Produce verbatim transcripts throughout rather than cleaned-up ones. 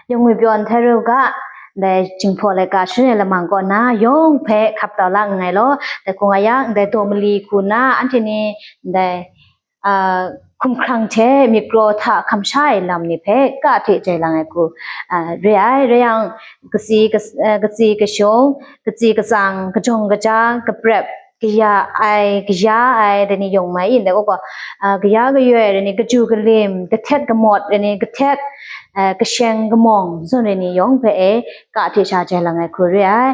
Yawng ngwi pyaw nhtoi ru ga, ndai Jinghpaw laika shangun ai lamang kaw na yawng hpe hkap tau la nngai law, dai hku nga yang, ndai daw mali hku na anhte ni ndai, a, hkumhkrang hte myit kraw hta hkam sha ai lam ni hpe ka hte jai lang ai hku, a, re ai. Rai yang, katsi kas-, a, katsi kashung, katsi katsang, kajawng kaja, kaprep, kaya ai, kaya ai, dai ni yawng mai yin dai gaw gaw, a, kaya kayoi, dai ni kaju kalim, kahtet kamawt, dai ni kahtet, a, kasheng kamawng zawn ai ni yawng hpe e, ka hte sha jai lang ai hku re ai.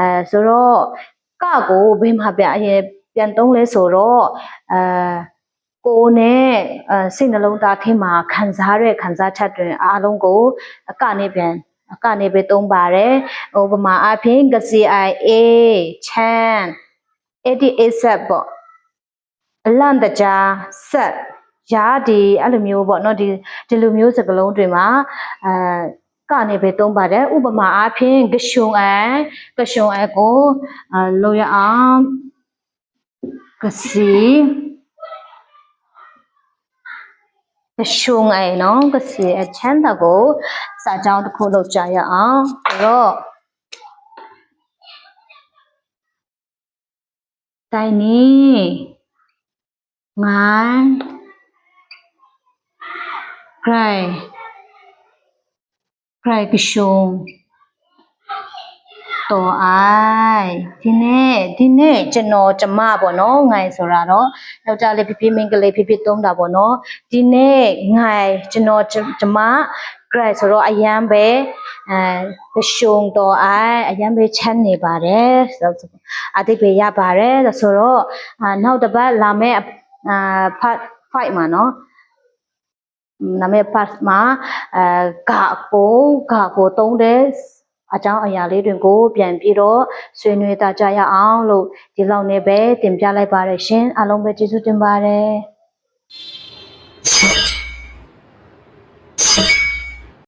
A, so raw, ka gaw bai ma bya, e, pyan tawng le so raw, a, ko ne, a, sing nalawng ta hte ma hkan za re, hkan za htat re, a long gaw, a ka ne byan, a ka ne bai tawng ba re. Upama a hpyen, katsi ai, e, chan, e di e sat baw, alan daja, sat, ya di, a lu myu baw, no, di, di lu myu sat galawng dwi ma, a, ka ne bai tawng ba re. Upama a hpyen, kashung ai, kashung ai gaw, a, lo ya ang, kasi, kashung ai no, kasi ai hten hta gaw, sa jang da hku lo ja ya ang. Ro, dai ni, ngai, grai, grai kashung taw ai. Dine, dine, janaw jama baw no, ngai sora ro, yau ta le hpyi hpyi, ming gale hpyi hpyi tawng da baw no, dine, ngai, janaw ja-, jama, grai sora ayan bai, eh, kashung taw ai, ayan bai chan ne ba re. A dai bai ya ba re, da so ro, a, nau dabat la me, a, part five ma no. Name part ma, a, ga ko, ga ko tawng de, a jang a ya le dun ko, byan pyi raw, sui nui ta ja ya ang lo, di lau ne bai, tin pya lai ba re shin, a long bai chyeju tin ba re.